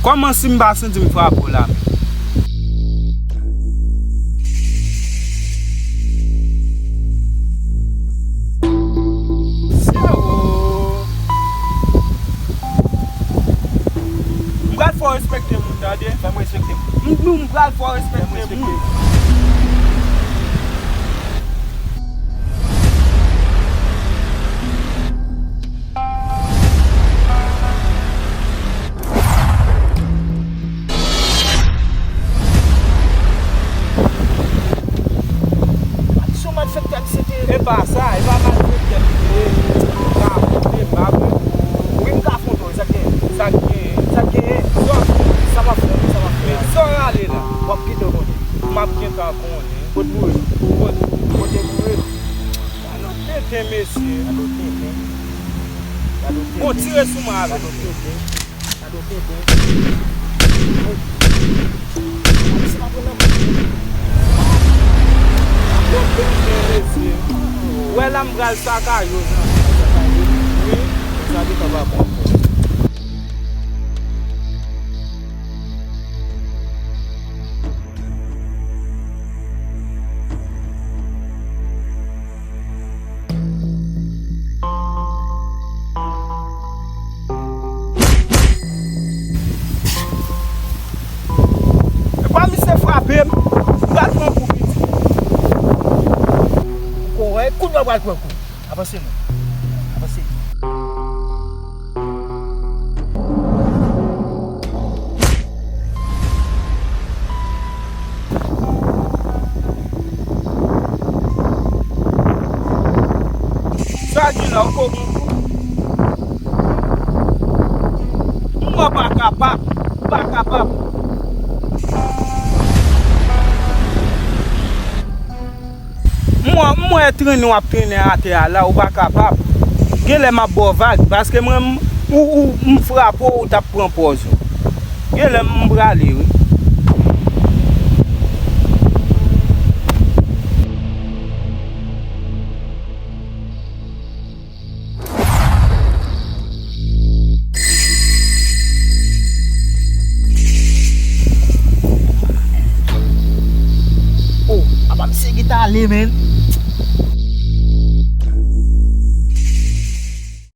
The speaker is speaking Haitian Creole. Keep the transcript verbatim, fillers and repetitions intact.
Kòman si m pa santi m frape w la menm? Sewo. M pral fè w respekte moun, tande? Fè m respekte moun. M, m pral fè w respekte moun. Misye malfektè, misye te. E pa sa, e pa malfektè li te ye. Ka konte, pa vre. Wi, m ka konte, sa k genyen? Sa k genyen? Sa k genyen? Zò. Sa m ap fè, sa m ap fè. Men zò rale la. W ap kite w konnen. M ap gentan konnen. Kot mouri? Kot? Kote mouri? Gade yon tenten, mesye. Gade yon tenten. Gade yon tenten. Bon, tire sou mwen avè l. Gade yon tenten. Gade yon tenten. Gade si pa pran nan men. Gade yon tenten, mesye. Wè la m pral sakaje w, zanmi. Wi, sa gentan pa bon. Epa misye frape m, m pral pran kou piti. Ou korèk, kounye a w pral pran kou. Avanse non. Avanse. Sa gen la, ou ko bon. Mwen pa kapab, pa kapab. M wè, m wè trennen w ap trennen atè a la, ou pa kapab. Genlè m ap ba w vag, paske mwen, m, ou, ou, m frape w, ou t ap pran pòz ou. Genlè m prale, wi. Oh, apa misye gentan ale, menn.